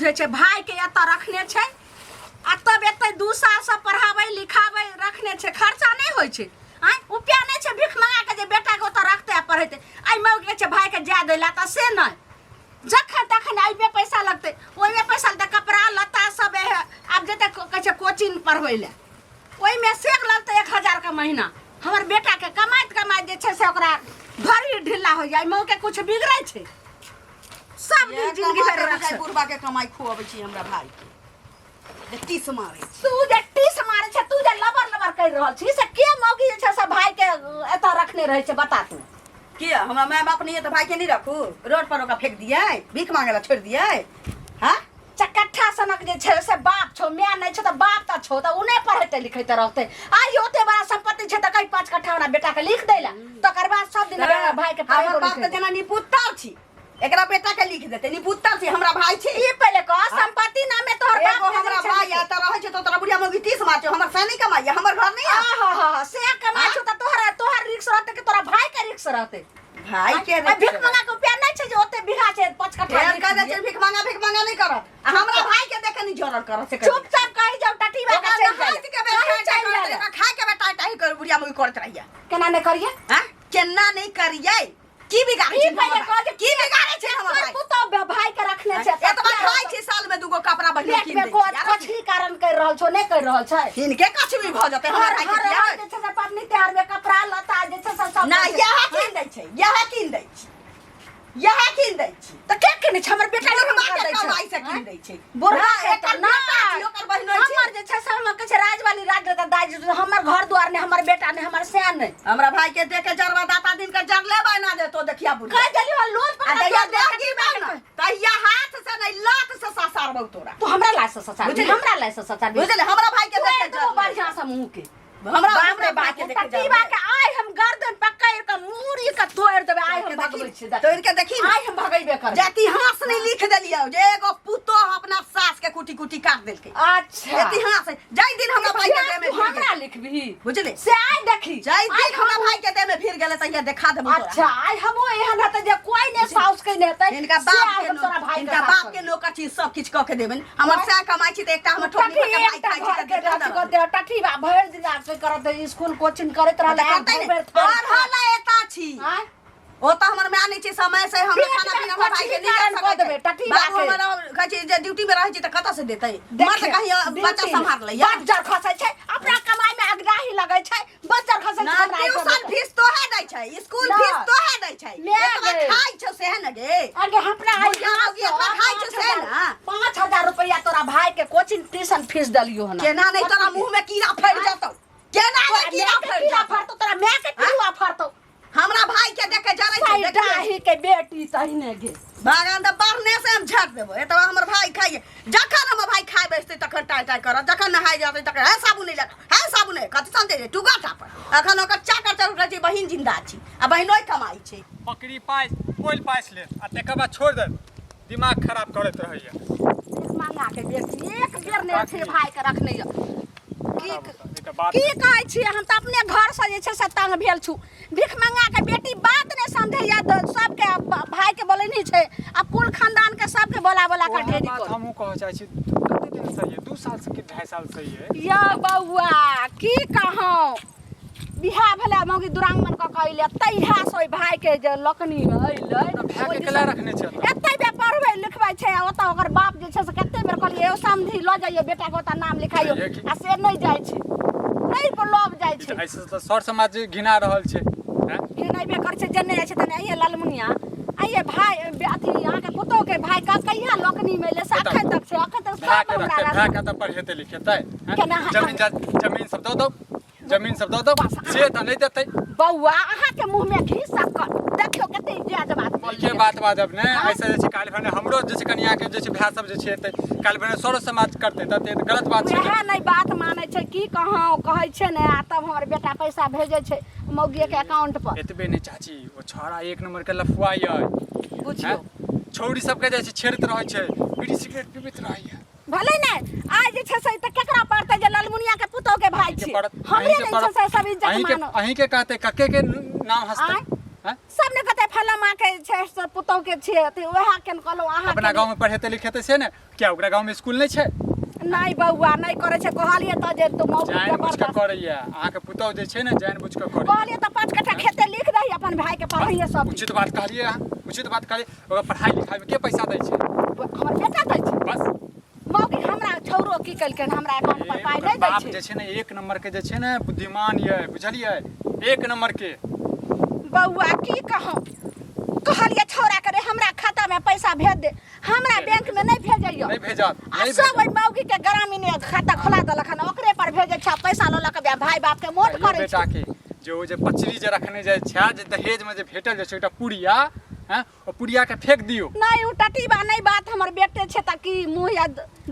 बुझै छै भाइके एतऽ रखने छै आ तब एतै 2 सालसँ पढ़ाबै लिखाबै रखने छै। खर्चा नहि होइ छै? आँय, रुपया नहि छै भीख मंगा के जे बेटाके ओतऽ रखतै आ पढ़ेतै? आइ मौगी छै भाइके जाय दै लए तऽ से नहि, जखन तखन एहिमे पैसा लगतै, ओहिमे पैसा लगतै, कपड़ा लत्ता सब। आब जेतै, कहै छै कोचिंग पढ़बै लए, ओहिमे से लगतै 1000के महीना। हमर बेटाके कमाइत कमाइत जे छै से ओकरा भरी ढिल्ला हो जाइ। मौके कुछ बिगड़ै छै सब दिन जिंदगी भरि रख। बुढ़बा के कमाई खुआबै छी हमरा भाई के जे टीस मारै छी। तू जे टीस मारै छै, तू जे लबर लबर करि रहल छी, से के मौगी जे छै से भाई के एतऽ रखने रहै छै, बता तू। किया, हमरा माय बाप नहीं है तऽ भाई के नहीं रखू? रोड पर ओकरा फेंक दियै, भीख मांगे ला छोड़ दियै? हाँ। चकट्ठा सनक जे छै से बाप छौ, माय नहि छौ तऽ बाप तऽ छौ, तऽ ओ नहि पढ़ेतै लिखेतै रहतै? आइ ओते बड़ा संपत्ति छै तऽ कहीं 5 कट्ठा हमरा बेटा के लिख दै ला, तकर बाद सब दिन भाई के हमर पढ़ेबो बाप तऽ लिखेबो। जेना निपुत्तर छी, एकरा बेटा के लिख देतै? निपुत्तर छी, हमरा भाई छी। ई पहिले कह, संपत्ति नामे तोहर बाप एगो के हमरा जे छै भाई आ तऽ रहै छै तऽ तोरा बुढ़िया मौगी टीस मार छौ। हमर से नहीं कमाई, हमर घर नहीं है? आहा, से कमाइ छौ तऽ तोहर तोहर रिक्स रहतै कि तोरा भाई के रिक्स रहतै? भाई के आ भीख मंगा के रुपया नहीं छै जे ओते बीघा छै 5 कट्ठा फेर लिख कह दै दियै। छै भीख मांगा, भीख मांगा नहीं करत आ हमरा भाई के देखे नहीं जरल करत से कह। चुपचाप कही जाओ टटीबा के ओकरा चलि नहाय जाइ के बेर कहीं खाय चलि के जाइ। ओकरा खाय के बेटा टाही कर बुढ़िया मुई करत रहिया। केना नहि करिए? हां, केना नहीं करियै? की बिगाड़ै ई छै पहिले हमर कह भाई? जे की बिगाड़ै छै हमर तोर भाई? पुतोह भाई के रखने छै। एतबा खाइ छै, साल में दूगो कपड़ा बढ़िया पेट कीन में दै कोच छै। कछी कारण कर रहल छौ, नहि कर रहल छै? हिनके कछ भी भऽ जेतै हमर हर भाई के हर किया? हर जे छै से पबनी त्योहार में कपड़ा लत्ता जे छै से सब ना दै छै। इएह कीन दै छै, इएह कीन दै छै, इएह कीन दै छै। तऽ के किनै छै? हमर बेटा बुढ़बा के के दै छै। कमाई से कीन दै छै। बुढ़बा ना, के एकर ना। बेटा छी, ओकर बहिनो छी। हमर जे छै से हम कहै छै राजवाली राज देता दाइ, हमर घर द्वार नहि, हमर बेटा नहि, हमर सैन नहि। हमरा भाई के देख के जरवा दाता दिन के जरले बना देतो, देखिया बुढ़िया। कह देलियो हन लोन आ पकड़ा दैया तोर देखी बा ना, तहिया हाथ से नहीं लात से ससारबौ तोरा। तू हमरा लाय से सचा बुझली? हमरा लाय से सचा। बुझले? हमरा भाई के देख के जरले। बढ़िया से मुंह के हमरा बाप हमरा रे भाई बाप के देख के टटीबा जरले। के आइ हम गर्दन पकड़ के मूड़ी के तोड़ देबै। आइ हम भगबै छी। तोड़ के देखी ना। आइ हम भगैबे करबै। जे इतिहास नहीं लिख देलियौ जे एगो पुतोह अपना सास के कुटी कुटी काट देलकै। अच्छा। इतिहास जाहि दिन हमरा भाई के देह में तू भिड़ हमरा गेलै। लिखबही? बुझली? से आइ देखी। जाहि दिन हमरा भाई के देह में भिड़ गेलै तहिया देखा देबौ तोरा। अच्छा, आइ हमहूँ एहन हेतै जे कोई ने साउस के ने हेतै। हिनका से बाप आइ के हम तोरा भाई के हिनका साथ बाप के करबै। नौकर छी, सब किछु कऽ के देबनि। हमर सएह कमाइ छी तऽ एकटा हमर ठोकनी टठी पर के भाई एकटा खाइ छी घर तऽ के देखा अथी देबनि। करते, टठी बा भरि दिन आके करत, स्कूल कोचिंग करैत रहल। तऽ करतै ने, पढ़ल एता छी। आँय? ओ तऽ हमर माय नहि छै, समय से हमरा पेट खाना में पीना हमर भाई के कथी नहि कारण दऽ कऽ सकै देबै, छै। टठी बाबू बाके। हमर कहै छै जे ड्यूटी में रहै छै तऽ कतऽ से देतै? मर्द देखिए, कहीं बच्चा ड्यूटी सम्हार लैया। बज्जर खसै छै, अपना कमाई में अगराही लगै छै, बज्जर खसै छै। ना हमरा एहि पर ट्यूशन बेटा। फीस तोहे दै छै, स्कूल ना। फीस तोहे दै छै। ले एतबा गे। खाइ छौ सेहे ने गे। आगे अपना आई बुढ़िया मौगी एतबा खाइ छौ से ने। 5000 रुपया तोरा भाई के कोचिंग ट्यूशन फीस देलियो हन। केना नहि तोरा मुंह में कीड़ा फैल जेतौ, केना तोरा नहि कीड़ा माय के फैल कीड़ा जेतौ? फड़तौ, तोरा माय के कीड़ा फड़तौ। हमरा भाई के देख के जरै छै, देखियै। डाही के बेटी तहिने गे। भगवान तऽ बढ़ने से हम झाँट देबो। एतबा हमर भाई खाइए, जखन हमर भाई खाय बैसतै तखन टाइ टाइ करत, जखन नहाय जेतै तखन हे साबुन नहि लगा, हे साबुन नहि। कथी समझै छै टुगा टापर? अखन ओकर चाकर चौकर छै, बहिन जिंदा छै आ बहिनोइ कमाइ छै। बकरी पाइस पोलि पाइस लेत आ तकर बाद छोड़ि देत, दिमाग खराब करैत रहैया। मांगा के बेटी एक बेर नहि अथी भाई के रखने यऽ। की ई तऽ बात की कहै छियै, हम तऽ अपने घरसँ जे छै से तंग भेल छु। भीख मंगा के बेटी बात नहि समझैया, सबके भाई के बोलै नहि छै आ कुल खानदान के सबके बोला बोला के ओएह ढेरी बात करू। हमहूँ कहऽ चाहै छी। कते दिन से ये, 2 साल से कि 2.5 साल से ये? या बौआ, की कहौं, बियाह भेलै मौगी दुरांगमन कऽ के अइलै, तहिया से ओहि भाई के जे लोकनी अइलै। भाय के केला रखने छै ओतऽ? एतै बे पढ़बै लिखबै छै आ ओतऽ ओकर बाप जे छै से कते बेर कहलियै, यौ समधी, लऽ जइयौ बेटाके, ओतऽ नाम लिखाइयौ। छैहे की? आ से नहि जाइ छै, नहि लऽ जाइ छै। एहिसँ तऽ सर समाज घिना रहल छै, हैं? घिनेबे करै छै। जेने जाइ छै तने आइये ललमुनिया, आइये भाई अथी अहाँके पुतोह के भाई का कहिया लोकनी में ले से अखन तक छै, अखन तक भाय सब के हमरा रखते, भाय के तऽ पढ़ेतै लिखेतै, हैं? केना जमीन जमीन सब दऽ दौ, जमीन सब दऽ दौ, से तऽ नहि देतै। बौआ, अहाँके मुँह में घी शक्कर, देखियौ कते जायज बात नीके बोललियै। बात बाजब ने। ऐसे जे छै काल्हि भने हमरो जे छै कनिया के जे छै भाय सब जे छै एतै, काल्हि भने सरो समाज करतै तऽ तऽ गलत बात छै। वएह नहि बात मानै छै, की कहौं, कहै छै ने आ तब हमर बेटा पैसा भेजै छै मौगिए के अकाउंट पर। एतबे नहि चाची, ओ छौड़ा एक नंबर के लफुआ यऽ। बुझियौ। छौड़ी सबके जे छै छेड़ैत रहै छै, बीड़ी सिगरेट पीबैत रहैया। भले ने आइ जे छै से तऽ केकरा पड़तै जे ललमुनिया के पुतोह के भाई अहींके छी? पड़त। हमरे अहींके नहि छै पड़त। से सब इज्जत अहींके मानो। अहींके कहतै, कक्के के नाम हंसतै। आँय? हैं? सब ने कहते फला माँ के छै से पुतहु के छियै अथी वएह के कहलहुँ अहाँ अपना गाँव में पढ़ेतै लिखेतै से ने क्या ओकरा गाँव में स्कूल नहि छै नहि बौआ नहि करै छै कहलियै तऽ जे तू मौगी जानि बुझि कऽ जबरदस्त करैया अहाँके पुतहु जे छै ने जानि बुझि कऽ करैया कहलियै तऽ 5 कट्ठा खेते लिख दही अपन भाई के पढ़ैये सब उचित बात कहलियै अहाँ उचित बात कहलियै ओकरा पढ़ाइ लिखाइमे के पैसा दै छै हमर बेटा दै छै बस मौगी हमरा छौरो की केलकै हमरा अकाउंट पर पाइ ओकर नहि दै बाप छै जे छै ने एक नंबर के जे छै ने बुद्धिमान ये बुझलियै एक नंबर के बौआ की कहूँ कहलियै छौरा के रे हमरा खाता में पैसा भेज दे हमरा बैंक में नहीं भेजैयो नहीं भेजत आ नहीं सब ओहि मौगी के ग्रामीण खाता खोला देलक हन ओकरे पर भेजै छै पैसा लऽ लऽ के भाई बाप के मोट कहियो करै बेटा छै के जे ओ जे पचरी जे रखने जाइ छै जे दहेज में जे भेटल जे छै एकटा पुड़िया हैं ओ पुड़िया के फेंक दियौ नहीं उ टटीबा नहीं बात हमर बेटे छै त की मुंह या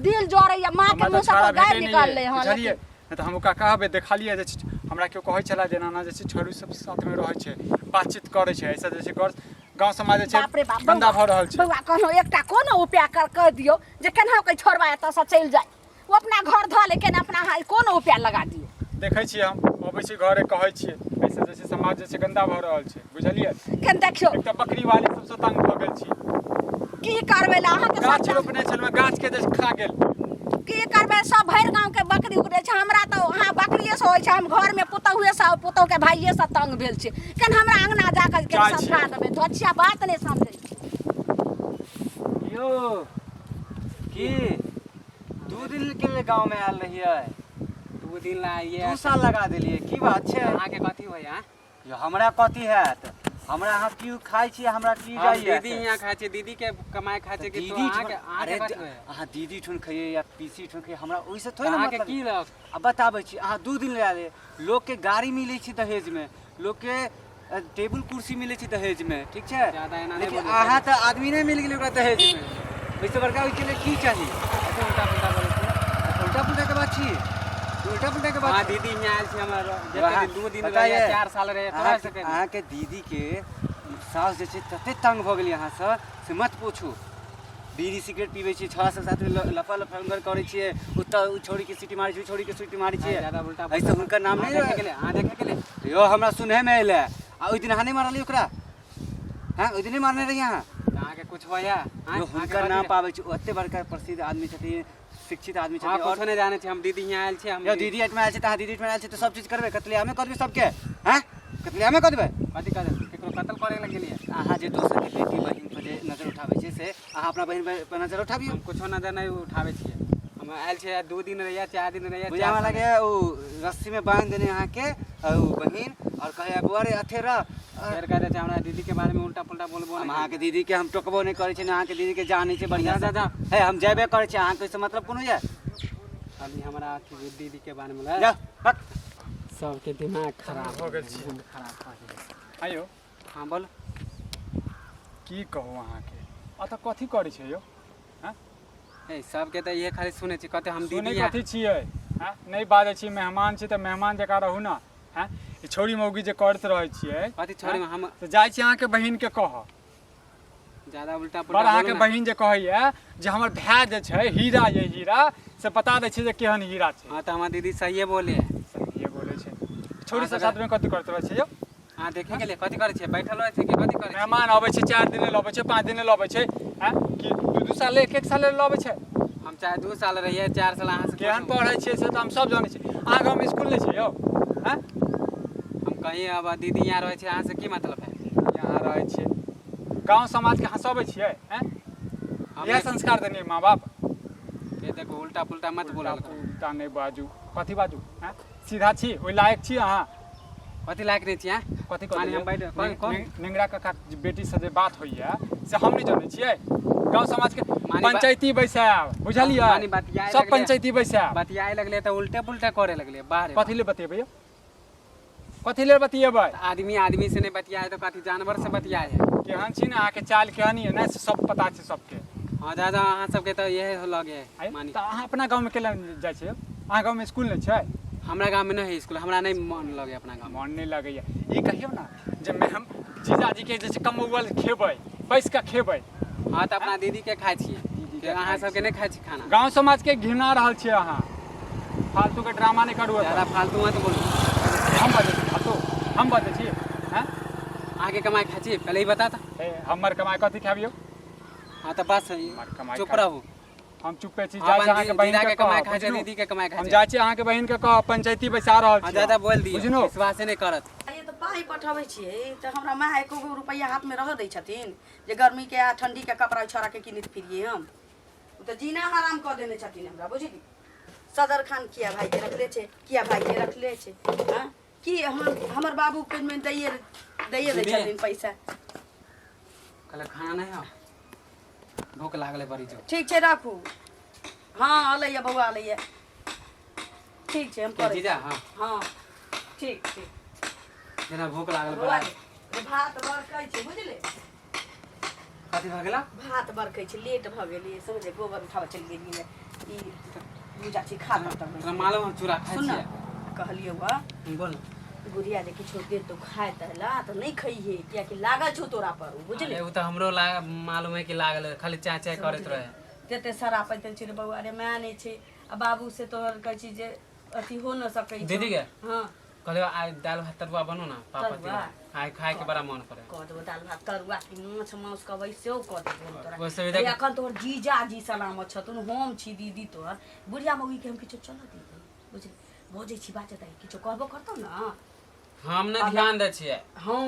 दिल जरैया माँ के हमरा मुंह तऽ से छाड़ा गारि भेटै नहि निकालले अइ, हन बुझलियै नहि तऽ हम ओकरा कहबै देखलियै जे हमरा केओ कहै छलै जे एना एना जे छै छोड़ू सब साथमे रहै छै बातचीत करै छै एहिसँ जे छै घर गाँव समाज जे छै बाप रे बाप गन्दा भऽ रहल छै बौआ कहलहुँ एकटा कोनो उपाय कर कह दियौ जे केना के छोड़बा एतऽसँ चलि जाय ओ अपना घर धऽ ले केना अपना अहाँ कोनो उपाय लगा दियौ देखै छियै हम अबै छी घरे कहै छियै एहिसँ जे छै समाज जे छै गन्दा भऽ रहल छै बुझलियै केन देखियौ एक तऽ बकरी वाली सबसँ तंग भऽ गेल छी की करबै ला अहाँके गाछ सबटा रोपने छलहुँ गाछ के जे खा गेल की करबै सब भरि गाँव के बकरी उगरै छै हमरा तऽ अहाँ बकरिए से होइ छै हम घर में पुतहुए से पुतहु के भाइये से तंग भेल छी केन हमरा अंगना जा कऽ केन जाइ छियै। समझा देबै धोछिया बात नहि समझै छै। यौ की 2 दिन के लिए गाँव में आयल रहियै 2 दिन ला आइए 2 साल लगा देलियै की बात छै अहाँके कथी होइया यौ हमरा कथी हैत हमरा अहाँ की खाइ छी हमरा की हम जाइए दीदी यहाँ खाइ छै दीदी के कमाइ खाइ छै कि तो दीदी अहाँके ठुन अहाँके अरे कथी होइया अहाँ दीदी ठुन खइए या पीसी ठुन खइए हमरा ओहिसँ थोड़े ने अहाँके मतलब की रह आ बताबै छी अहाँ 2 दिन लए आयल लोकके गाड़ी मिलै छै दहेजमे लोकके टेबुल कुर्सी मिलै छै दहेजमे ठीक छै ज्यादा एना नहि लेकिन बोलू। अहाँ तऽ आदमी नहि मिल गेलै ओकरा दहेजमे ओहिसँ बड़का ओहिके लिए की चाही ऐसे उल्टा पुल्टा बोलै छियै उल्टा पुल्टा के बात छी उल्टा पुल्टा के बात हाँ छी। दीदी यहाँ आयल छै हमर जते वहाँ- दिन 2 दिन पता रहे ये, 4 साल रहे तोरा अहाँके सके अहाँके दीदीके साउस जे छै तते तंग भऽ गेलै अहाँसँ से मत पूछू बीड़ी सिगरेट पीबै छियै छौड़ा सब साथमे लफा लफंगर करै छियै ओतऽ ओ छौड़ीके सीटी मारै छै ओ छौड़ीके सीटी मारै छियै ज्यादा उल्टा एहिसँ हुनकर नाम अहाँ नहि देखे गेलै अहाँ देखे गेलै यौ हमरा सुनहेमे एलै आ ओहि दिन अहाँ नहि मारलियै ओकरा हँ ओहि दिन नहि मारने रहियै अहाँ अहाँके कुछ होइया यौ हुनकर नाम पाबै छै ओते बड़का प्रसिद्ध आदमी छथिन शिक्षित आदमी अहाँ छथिन और कुछो नहि जानै छी हम दीदी यहाँ आयल छी हम यौ दीदी एहिठमा आयल छै तऽ अहाँ दीदी एहिठमा आयल छै तऽ सब चीज करबै कतलियामे कऽ देबै सबके हँ कतलियामे कऽ देबै कथी कऽ देबै केकरो कत्ल करै लए गेलियै अहाँ जे दोसरके बेटी बहिन पर जे नजर उठाबै छै से अहाँ अपना बहिन पर नजर उठाबियौ हम कुछो नजर नहि उठाबै छियै हम आयल छियै 2 दिन रहियै 4 दिन रहियै बुझामे लगे ओ रस्सी में बांध देने अहाँके ओ बहिन और कहे बौआ रे अथे रह फेर कह दै छै हमरा दीदी के बारे में उल्टा पुल्टा बोलबो हम नहि अहाँके दीदी के हम टोकबो नहि करै छी ने अहाँके दीदी के जानै छै बढ़िआँ जा, जा, से हे हम जेबे करै छी अहाँके ओहिसँ मतलब कोनो यऽ खाली हमरा अथी दीदी के बारे में जा हट सबके दिमाग खराब भऽ गेल छै। खराब भऽ गेल आइयो हाँ बोल की कहू अहाँके अतऽ कथी करै छै यौ ए सबके तऽ इहे खाली सुनै छी कहते हम सुनै दीदी यहाँ कथी छियै हँ नहि बाजै छी मेहमान छी तऽ मेहमान जकाँ रहू ने हँ ई छौड़ी मौगी जे करैत रहै छियै कथी छोड़ी हम तऽ जाइ छी अहाँके बहिनके कहऽ ज्यादा उल्टा बड़ पुल्टा अहाँके बोलू ना। बहिन जे कहैया जे हमर भाय जे छै हीरा ये हीरा से बता दै छै जे केहन हीरा छै हाँ तऽ हमर दीदी सहिए बोले सहिए बोलै छै छौड़ी सब साथमे कथी करैत रहै छै यौ अहाँ देखे गेलियै कथी करै छियै बैठल रहै छियै कि कथी करै छियै मेहमान अबै छै 4 दिन लेल अबै छै 5 दिन लेल अबै छै आँय कि दू दू साल एक एक साल लेल अबै छै हम चाहे 2 साल रहियै 4 साल अहाँ से केहन पढ़ै छियै से तऽ हम सब जानै छी अहाँ गाँवमे इसकुल नहि छै यौ आँय हम कहीं अब दीदी यहाँ रहै छै अहाँ से की मतलब है यहाँ रहै छियै गाँव समाजके हँसबै छियै आँय हम इएह संस्कार देने माँ बाप ये देखो उल्टा पुल्टा मत बोलल करू। उल्टा नहि बाजू कथी बाजू आँय सीधा छी ओहि लायक छी अहाँ कथी लायक नहि छियै कथी माने हम बैठ कौन कौन नेंगरा काका के बेटी से जे बात होइया से हम नहि जनै छियै गाँव समाज के माने बा- पंचायती बैसायब बुझलियै माने बतियाए सब लगलै। पंचायती बैसायब बतियाए लगले तऽ उल्टे पुल्टे करे लगले बाहर कथी ले बतेबै यौ कथी ले बतियेबै आदमी आदमी से नहीं बतियाए तो कथी जानवर से बतियाए है केहन छी ने अहाँके चाल केहन यऽ ने से सब पता छै सबके हाँ दादा अहाँ सबके तऽ इहे लगे है आँय, मानी तऽ अहाँ अपना गाँवमे केला जाइ छियै अहाँ गाँवमे इसकुल नहि छै हमरा गाँवमे नहि है इसकुल हमरा नहि मन लगे अपना गाँवमे मन नहि लगैया ई कहियौ ने जे मे हम जीजाजीके जे छै कमौअल खेबै बैस कऽ खेबै हाँ तऽ अपना दीदी के खाइ छियै दीदीके अहाँ खाइ सबके नहि खाइ छी खाना गाँव समाजके घिना रहल छियै अहाँ फालतूके ड्रामा नहि करू एतऽ। ज्यादा फालतू मत बोलू हम बाजै छी फालतू हम बाजै छी हैं अहाँके कमाइ खाइ छी पहिले ई बता तऽ। ए, हमर कमाइ कथी खाबियौ? हाँ तऽ बस हमर कमाइ चुप खा- रहू। हम चुपे छी। हाँ, जाइ छी अपन अहाँके बहिन दीदा के के कमाइ कहब, खाइ छै, बुझलू? दीदी के कमाइ खाइ हम छै। जाइ छी अहाँके बहिन के कहब, पंचायती बैसा रहल हाँ छी। ज्यादा बोल दियौ, बुझलू? विश्वासे नहि करत। ये तऽ पाइ पठबै छियै तऽ हमरा माँ एको गो रुपैआ हाथमे रहऽ दै छथिन जे गर्मीके आ ठण्डीके कपड़ा छोड़ाके किनैत फिरियै हम? ओ तऽ जीना हराम कऽ देने छथिन हमरा, बुझली? सदर खान किया भाइके रखले छै, किया भाइके रखले छै? हँ, की हम हमर बाबूके मे दैए दैए दै दीदी। छथिन पैसा। कहले खाना नहि हौ, भूख लागल है बड़ी जोर। ठीक छै, राखू। हँ, अलैया बौआ, अलैया। ठीक छै, हम के करै जीजा? हाँ। हँ, ठीक ठीक। जेना भूख लागल बौआ बड़ा। रे, भात बरकै छै, बुझले? कथी भऽ गेला? भात बरकै छै, लेट भऽ गेलियै, समझे? गोबर उठाबऽ चलि गेलियै। ई पूजा छी, खा लऽ तब। तोरा मालूम हम चूड़ा खाइ सुन छियै? कहलियौ हँ। बोल। गुड़िया जे किछो देतौ खाय तहला तऽ नहि खइहे, कियाकि लागल छौ तोरा पर उ, बुझले? अरे ओ तऽ हमरो लाग मालूम है कि लागल है, खाली चाय चाय करैत रहे। तते शराब पैतल छै रे बौआ रे, माय नहि छै आ बाबू से तोहर कहै छी जे अथी हो न सकै छौ। दीदी के? हँ। कहलियौ आइ दालि भात तरुआ बनू ना पापा। तरुआ? आइ खायके बड़ा मन करे। कऽ देबो दालि भात तरुआ कि माछ मांस कहबै सेहो कऽ देबो हम तोरा। वैसे भी देख- अरे एखन तोहर जीजा जी सलामत छथुन, हम छी दीदी तोहर। बुढ़िया मौगीके हम किछो चलऽ देबै? बुझली, बजै छी बाजऽ दाइ, किछो कहबो करतौ ने। हम नहि ध्यान दै छियै। हँ,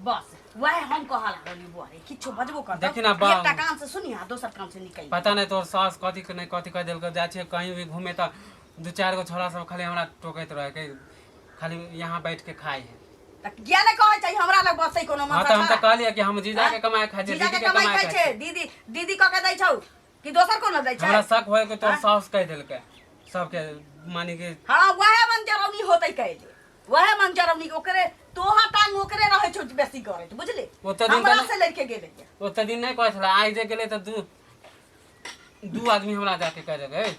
बस वएह हम कहऽ लागलियै बौआ रे, किछो बजबो करतौ देखी ना बा- एकटा कान से सुनी आ दोसर कान से निकलि। पता नहि तोहर सास कथी के नहि कथी कहि देलकै। जाइ छियै कहीं भी घूमे तऽ दू चारि गो छोरा सब खाली हमरा टोकैत रहै कि खाली यहाँ बैठ के खाइ है। तऽ किया नहि कहै छै हमरा लग बसै कोनो हाँ तऽ हम माथा तऽ कहलियै कि हम जीजा के कमाइ खाइ छियै, जीजा दीदी के के कमाइ कमाइ खाइ खाइ छै। छियै। दीदी दीदी कऽ के दै छौ कि दोसर कोनो दै छै? हमरा शक होय कि तोहर हाँ? सास कहि देलकै सबके, माने कि हँ, वएह मन जरौनी होतै कैले, वएह मन जरौनी ओकरे तोहर टांग ओकरे रहै छौ बेसी करैत, बुझली? ओते दिन हमरा तऽ से लड़के गेलै। ओते दिन नहि कहै छलै, आइ जे गेलै तऽ दू दू आदमी हमरा जाके कहि देलकै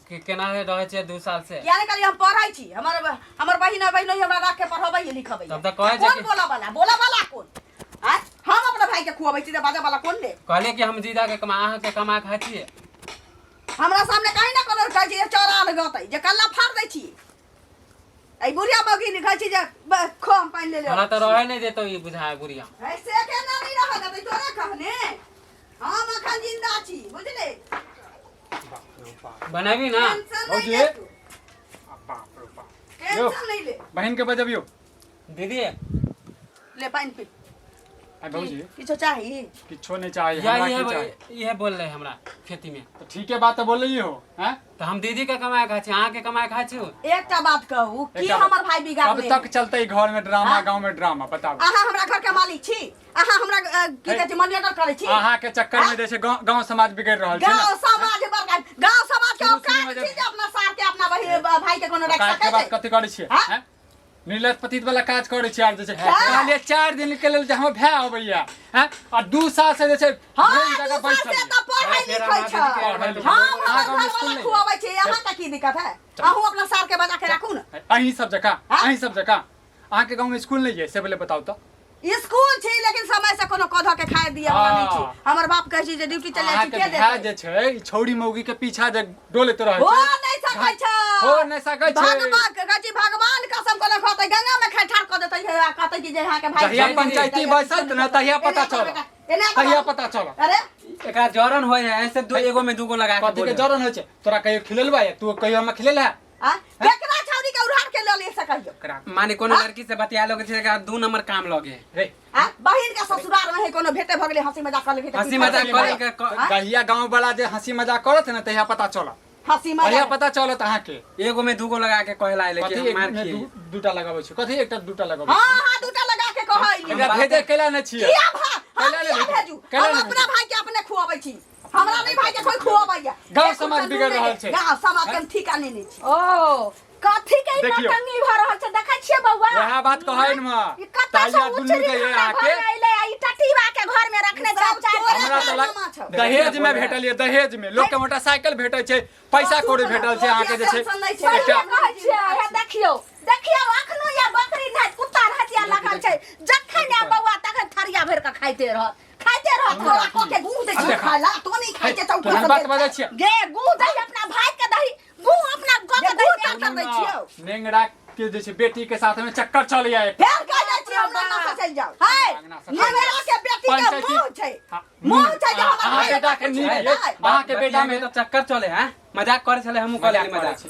कि केना रहै छियै 2 साल से। किया नहि कहलियै हम पढ़ै छी, हमर हमर बहिन बहिन हमरा राख के पढ़बै लिखबै। तब तऽ कहै छै कोन कि- बोला वाला, बोला वाला कोन? आँय, हम अपना भाई के खुआबै छी तऽ बाजा वाला कोन ले? कहलियै कि हम जीजा के कमा अहाँके कमा खाइ छियै। हमरा सामने कहीं ना कोनो कहै छी जे चौरा लगतै जे कल्ला फाड़ दै छी। एहि बुढ़िया मौगी ने कहै छी जे खो, हम पानि ले ले। हमरा तऽ रहै नहि देतौ ई बुझाय बुढ़िया। ऐसे केना नहि रहऽ देतै तोरे कहने? हम अखन जिंदा छी, बुझले? बाप रे बाप। बनेबी ना। टेंशन नहीं भौजी। ले तू। आ बाप रे बाप, यौ। टेंशन नहीं ले। बहिन के बजबियौ। दीदी। ले पानि पी। आ भौजी। किछो चाही? किछो नहीं चाहिए। या हमरा इहे की चाही? इहे बोल रहे हमरा खेती में। तऽ ठीके बात तऽ बोलली हो हैं। तऽ हम दीदी के कमाए खाइ छी, अहाँके कमाए खाइ छी? एकटा बात कहू की एकटा बात- हमर भाई बिगाड़ने? कब तक चलते घर में ड्रामा? हाँ? गांव में ड्रामा, बताबू। अहाँ हमरा घर के मालिक छी? अहाँ हमरा की कहै छै मनी ऑर्डर करै छी? अहाँ के चक्कर में जे छै गांव गांव समाज बिगड़ रहल छै गांव ना। समाज बड़का गांव समाज के शुरू शुरू में औकात जब- छी जे अपना सार के अपना बहिन भाई के कोनो रख काज के सकै बात छै? कथी करै छियै? हाँ? हैं? निर्लज पतित वाला काज करै छियै। आर जे छै हाँ। कहलियै 4 दिन के लेल जे हमर भाय अबैया हैं, आ 2 साल से जे छै हाँ, ढेरी जगह 2 साल बैसल से यऽ। तऽ पढ़ै फेर लिखै हमरा छै। दीदी के पढ़ै लिखै। हम अहाँ हमर गाँवमे घर स्कूल वाला नहि खुआबै छी, अहाँ के की दिक्कत है? अहूँ अपना सार के बजा के राखू ने। अहीं सब जकाँ। हाँ? अहीं सब जकाँ अहाँके गाँवमे स्कूल नहि यऽ से पहिले बताउ तऽ। स्कूल छै लेकिन समय से कोनो कधऽ के खाए दिए वाला नहीं छै। हाँ। हमर बाप कहै छै जे ड्यूटी चलि जाइ छी अहाँके के भाय देतै? जे छै ई छौड़ी मौगी के पीछा जे डोलैत रहै हो छै। नहीं सकै छै। हो नहि सकै छै। भगवान कहै छी, भगवान कसम कोनो कहतै गंगा में खाइ ठाड़ कऽ देतै आ कहतै कि जे अहाँके भाई जहिया छै। पंचायती बैसत ने तहिया पता एना कर चलत। बेटा, एना कर। तहिया पता चलत। अरे एकरा जरन होय है ऐसे दू एगो में दूगो लगा के कथी के बोले। जरन होइ छै? तोरा कहियो खिलेलबा या तू कहियो हमरा खिलेल है? आ केकरा छौरी के उधार के लऽ ले सकैयो? माने कोनो लड़की से बतिया लोगे छै, एकरा 2 नंबर काम लगे। रे। आ बहिन के ससुराल में है कोनो भेटे भऽ गेलै, हंसी मजाक कर लेबै तऽ हंसी की मजाक करबै? कर के हाँ? जहिया गाँव वाला जे हंसी मजाक करत ने तहिया पता चलत। हंसी तहिया मजाक पता चलत अहाँके। एगो में दूगो लगा के कहे ला कि कथी हम एक मार में खिए। दूटा लगाबै छै? कथी एकटा दूटा लगाबै हाँ छै? हाँ, दूटा लगा के कहै। एकरा भेजे कैला नहि छियै? किया भा हम कैला नहि किया भेजू? भेजू? कैला हम नहि अपना भाई के अपने खुआबै छी, हमरा नहीं भाई के कोई खुआबैया। गाँव एक समाज कुर्ता बिगड़ नून रहल नहि छै। गाँव समाज के हम ठीका नेने छी। ओ कथी के ई देखियौ। नौटंकी भऽ रहल छै, देखै छियै बौआ? वएह बात कहै ने। ई कतऽ से ताहिया दुनू उछरि के हमरा अहाँके घर में अइलै आ ई टटीबा के घर में रखने छै सब चारि तोरे हमरा तऽ कारनामा छौ। दहेज में भेटल ये, दहेज में लोक के मोटरसाइकिल भेटै छै, पैसा कौड़ी भेटल छै, अहाँके जे छै टेंशन नहि छै। सही एकटा कहै छियै। हे देखियौ देखियौ, अखनो या बकरी नहि कुत्ता रहत या लगल छै, जखन आ बौआ तखन थरिया भरि कऽ खाइते रहत, खाइते रहत। तोरा कऽ के गुह दै छियौ खाय ला, तो नहीं खाइ छै तऽ ऊपर केहन से बात दै बजै छै। छियै? गे गुह दही अपना भाई के दही, गुह अपना गऽ के जे दही। गुह तर दै छियौ। नेंगरा के जे छै बेटी के साथ में चक्कर चलैया एक। फेर कह जाइ छियै हमरा ना सोचै। चलि जाउ है अंगना से चलि हमरा के बेटी के पंचायती- मुंह छै हाँ, मुंह छै जे हमर अहाँ भाई बेटा के नीक नहि। अछि अहाँ के बेटा में में तो चक्कर चले हैं मजाक करे छले हमहूँ मजाक करे करै मजाक छी।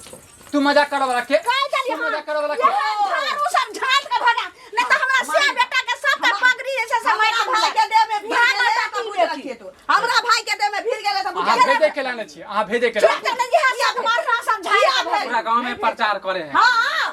तू मजाक करऽ वाला के कहि देली तू हँ। मजाक करऽ वाला के यहाँ झाड़ू सब झाड़ के भगा नहीं तो हमरा से बेटा के सबके पगड़ी जे छै से हमरा माटि भाई के देह में भीड़ भागल गेलै जाती तऽ बुझल बेटी। छियै तू हमरा भाई के देह में भीड़ गेलै तऽ अहाँ बुझल भेजे के लाने छी अहाँ भेजे के लाने चुप नहीं है सब मारना सब झाड़ के भगा पूरा गांव में प्रचार करे है हां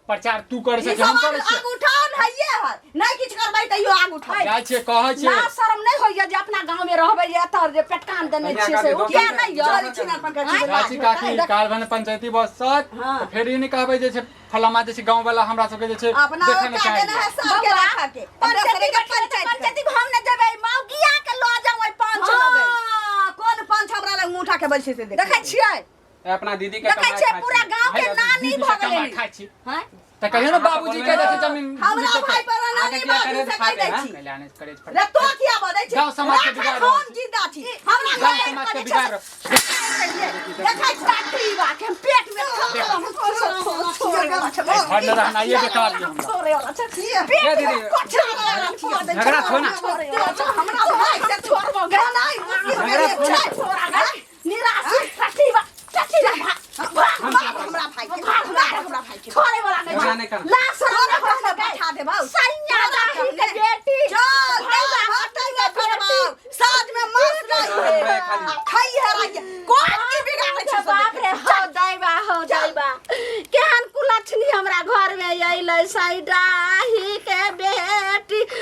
प्रचार तू करै ई छै कि हम सब करै छियै आग उठाओ हइये है नहीं किछु करबै तैयो आग उठाओ जाइ छियै कहै छियै ना शरम नहीं होइया जे अपना गांव में रहबै जे एतऽ जे पेटकान देने कन्या छियै से काकी ओ किया नहीं यऽ चल छी ना अपन के जाइ छी काकी काल भने पंचायती बसत हाँ। तऽ फेर ई नहि कहबै जे छै फलामा जे छै गाँव वाला हमरा सबके जे छै अपना देखै नहि औकात देना चाहैए है सबके रखा के पंचायती दोसरे के पंचायती पंचायत पंचायती हम नहि जेबै मौगिया के लऽ जाउ ओहि पंच लगै हाँ, कोन पंच हमरा लग मुँह उठा के बैसे से देखै छियै अपना दीदी के देखै कमाई छियै खाइ पूरा छी। गांव के है, नानी दीदी भऽ से कमा गेलै खाइ छी हैं तऽ कहियो ने बाबूजी के जे छै जमीन हमरा लिखतै। भाई पर आगे नानी किया बाबू करे से कहि खाते दै हैं? छी कल्याण करे छै। रे तो किया बजै छी गाँव समाज के राखै बिगाड़ रहल हम छी। जिंदा छी हमरा गाँव घर समाज के पर बिगाड़ रहल देखै छी काटी बा के हम पेट में घर में रहनाइए बेकार ये हमरा छोड़े वाला छै ए दीदी झगड़ा छो ना हमरा भाई से छोड़बो गे नहीं मुश्किल झगड़ा में छो ना। छोड़ा गे निराशी काटी बा काटी बा भाग मार हमरा भाई के मार हमरा भाई के छोड़े वाला नहीं झगड़ा नहीं करना। ला शरम तोरा नहीं कहने होई बैठा देबौ सैया दाही के बेटी चल भाई दाल बा भात तैयार करबाउ साँझ में मांस नहीं है भाई खाली। आ खाई है राइए कोन की बिगाड़ै छै बाप रे हो दैबा हो दैबा केहन कुलक्षणी हमरा घर में अइलै साइडा